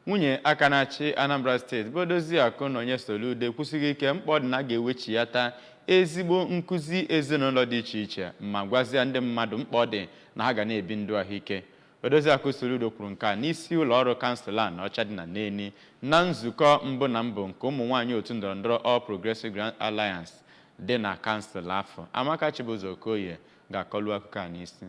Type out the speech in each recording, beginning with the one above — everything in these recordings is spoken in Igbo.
Nwunye aka na-achị Anambra Steeti bụ Odoziakụ Nonye Soludo ekwusighị ike mkpa ọ dị na a ga-ewechighata ezigbo nkụzi ezinụlọ dị iche iche ma gwazie ndị mmadụ mkpa ọ dị na ha ga na-ebi ndụ ahụike. Odoziakụ Soludo kwuru nke a n'isi ụlọ ọrụ kansụl Anaọcha dị na Neni na nzukọ mbụ na mbụ nke ụmụ nwaanyị otu ndọrọndọrọ All Progressive Grand Alliance dị na kansụl afọ. Amaka Chibụzọ Okoye ga-akọlu akụkọ a n'isi.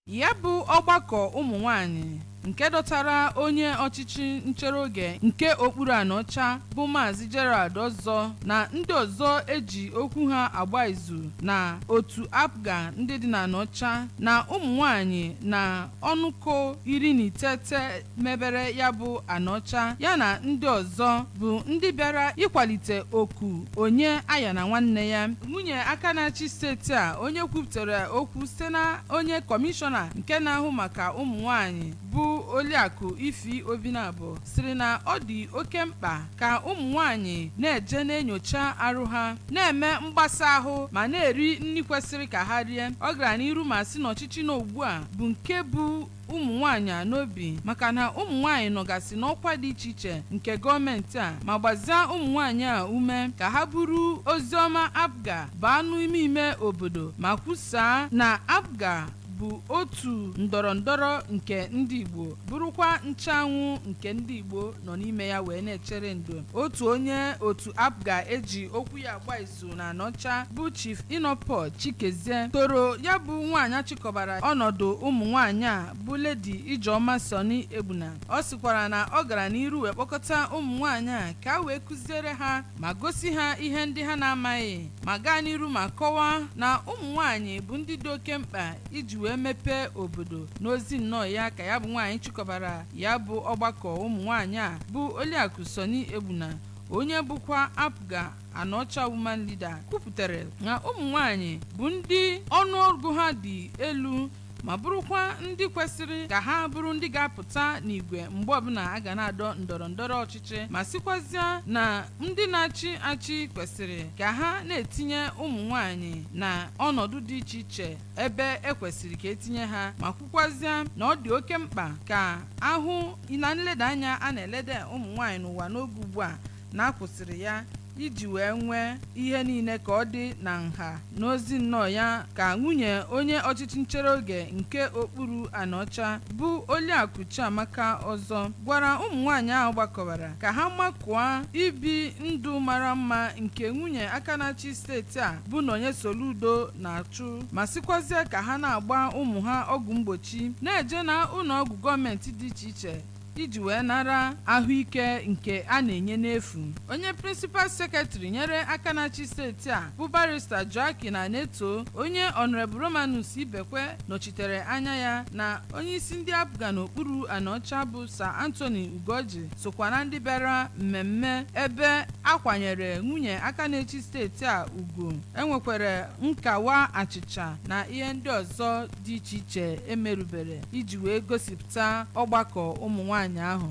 Ya bụ ọgbakọ ụmụ nwanyị nke dọtara onye ọchịchị nchere oge nke okpuru Anaọcha bụ Maazị Gerald Ọzọ na ndị ọzọ eji okwu ha agba izu na otu APGA ndị dị na Anaọcha na ụmụ nwanyị na ọnụkọ 19 mebere ya bụ Anaọcha, ya na ndị ọzọ bụ ndị bịara ịkwalite oku onye aya na nwanne ya. Nwunye aka na-achị steeti a, onye kwupụtara okwu site na onye kọmishọna nke na-ahụ maka ụmụ nwanyị bụ Oliakụ Ifi Obinabo, sịrị na ọ dị oke mkpa ka ụmụ nwanyị na-eje na-enyocha arụ ha, na-eme mgbasa ahụ ma na-eri nri kwesịrị ka ha rie. Ọ gara n'iru ma sị na ọchịchị nọ ugbu a bụ nke bụ ụmụ nwaanyị a n'obi, maka na ụmụ nwaanyị nọgasị n'ọkwa dị iche iche nke gọọmenti a, ma gbazia ụmụ nwaanyị a ume ka ha buru oziọma APGA baa n'ime ime obodo ma kwusaa na APGA bụ otu ndọrọ ndọrọ nke ndị Igbo, bụrụkwa nchanwụ nke ndị Igbo nọ n'ime ya wee na-echere ndo. Otu onye otu APGA eji okwu ya agba izu na Anọcha bụ Chief Inopol Chikezie toro ya bụ nwaanyị achịkọbara ọnọdụ ụmụ nwaanyị a bụ Lady Ijeọma Soni Egbuna. Ọ sịkwara na ọ gara n'iru wee kpọkọta ụmụ nwaanyị a ka a wee kụziere ha ma gosi ha ihe ndị ha na-amaghị, ma gaa n'iru ma kọwaa na ụmụ nwaanyị bụ ndị dị oke mkpa iji wee mepee obodo. N'ozi nnọọ ya ka ya bụ nwaanyị chịkọbara ya bụ ọgbakọ ụmụ nwaanyị a bụ Oliakụ Soni Egbuna, onye bụkwa APGA Anaọcha Woman Leader, kwupụtara na ụmụ nwaanyị bụ ndị ọnụọgụ ha dị elu ma bụrụkwa ndị kwesịrị ka ha bụrụ ndị ga-apụta n'igwe mgbe ọbụla a ga na-adọ ndọrọ ndọrọ ọchịchị, ma sịkwazịa na ndị na-achị achị kwesịrị ka ha na-etinye ụmụ nwanyị na ọnọdụ dị iche iche ebe ekwesịrị ka etinye ha, ma kwukwazịa na ọ dị oke mkpa ka ahụ na nleda anya a na-eleda ụmụ nwanyị n'ụwa n'oge ugbu a na-akwụsịrị ya iji wee nwee ihe niile ka ọ dị na nha. N'ozi nnọọ ya ka nwunye onye ọchịchị nchere oge nke okpuru Anaọcha bụ Oliakụ Chiamaka Ọzọ gwara ụmụ nwaanyị ahụ gbakọbara ka ha makụọ ibi ndụ mara mma nke nwunye aka na-achị steeti a bụ Nonye Soludo na-achụ, ma sịkwazie ka ha na-agba ụmụ ha ọgwụ mgbochi, na-eje na ụlọ ọgwụ gọọmenti dị iche iche iji wee nara ahụike nke a na-enye n'efu. Onye principal secretary nyere aka na-achị steeti a bụ Barrister Joaquin Aneto, onye Honorable Romanus Ibekwe nọchitere anya ya, na onyeisi ndị APGA n'okpuru Anaọcha bụ Sir Anthony Ugoji sokwa na ndị bịara mmemme ebe akwanyere nwunye aka na-echi steeti a ugwu. Enwekwara nkawa achịcha na ihe ndị ọzọ dị iche iche emerubere iji wee gosipụta ọgbakọ ụmụ nwanyị ahụ.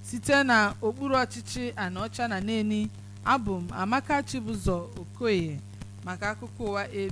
Site na okpuru ọchịchị Anaọcha na Neni, abụ m Amaka Chibụzọ Okoye maka akụkọ ụwa.